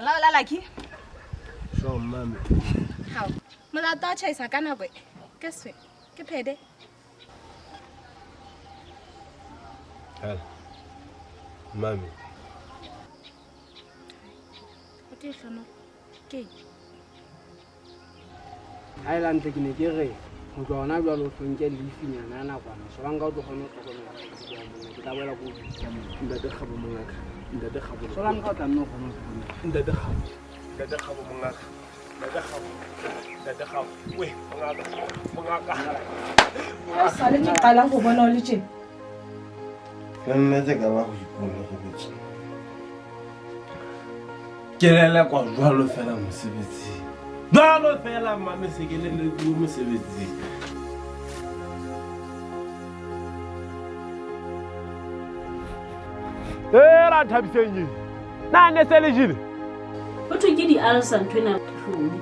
Hola, hola, Lucky. Sure, mami. Hao. Molato wa tjhaisa ka nako e. Ke swe. Ke phede. Hela. Mami. O te hlono. Ke. Ha e le hantle ke ne ke re ho tloha hona jwale o hlo nke leafinyana ya nakwana. Solanka o tlo kgona ho hlokomela kgaitsedi ya monna. Ke tla boela ko o bitsa. Ntate Kgabo mongaka. Ntate Kgabo. Solanka o tla nne o kgone ho hlokomela. Ntate Kgabo. Ntate Kgabo mongaka. Ntate Kgabo. Ntate Kgabo. We, mongaka. Mongaka. Ha sale ke qala ho bona o le tjena. Ka nna tse ka ba go ipona go botse. Ke lelekwa jwalo fela mosebetsing. Jwalo fela mmame se ke lelekuwe mosebetsing. E ra thabiseng eng? Na ne se le jele? Ho thwe ke di-ulcer ntho ena hlone.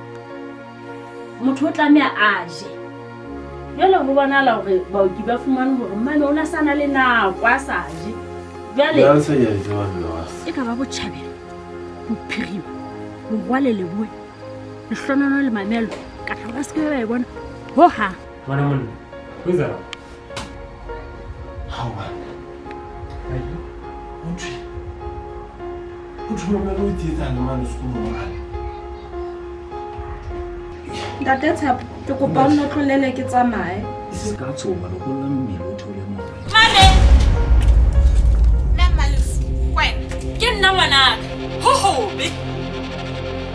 Motho o tlameha a je. Jwale ho bonahala hore baoki ba fumane hore mmane o na sa na le nako a sa je. Jwale Di-ulcer ke a di tseba mme wa e ka ba botjhabela, bophirima, borwa le leboya, lehlonono le mamello, ka tla ba se ke ba e bona hohang. Ngwana monna, ho etsahalang? Hao bana. Ho thwe. Ho thwe mamello o tsietsana mane sekolong mane. Ntate Tshepo, ke kopa o nnotlolele ke tsamaye. Se ka tshoha, lokolla mmele o theole moya. Mame! Nna Mmalusi, kwena. Ke nna ngwanaka. Ho hobe.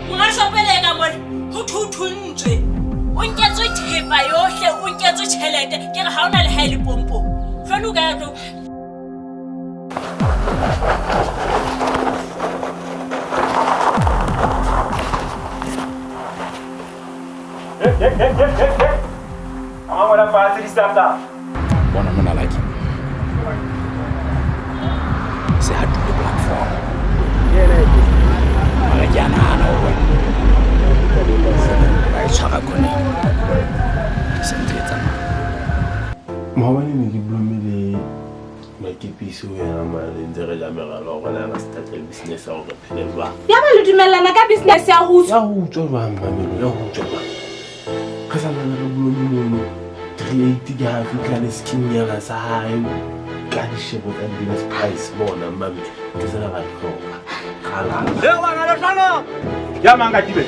Monga shopo ele ka mona, ho thuthuntse. O nketswe thepa yohle, o nketswe tjhelete. Ke re ha ona le ha e le pompong. Hlone o ka ya tlo. Bona mona Lucky. Se hatile platform. Mara ke a nahana hore ba e tshwara khoneng. Se ntse e tsamaya. Maobane ne ke blome le Makepisi ho yena mane ntse re ja meralo hore na re starte business ya hore re phele jwang. Ya ba le dumellana ka business ya ho utswa? Ya ho utswa jwang Mamelo, ya ho utswa jwang? Re sa nana re blome mono 38 ke ha fihla le skin-nyana sa hae ka dishebo tsa Venus Price bona mame ntho tsena ra di hloka. Ra lala. E ngwana lehlono. Ya mang ka tibe?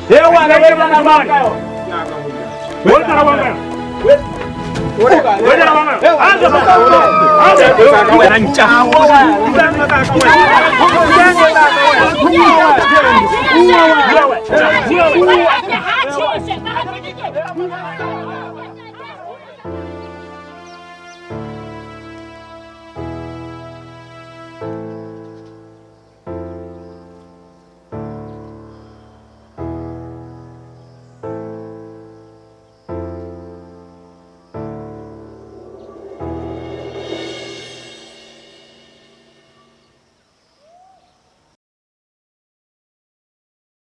E ngwana e ngwana mang ka yona? O tla ba mang? O tla ba mang? A tla ba mang? A tla ba wena ntja.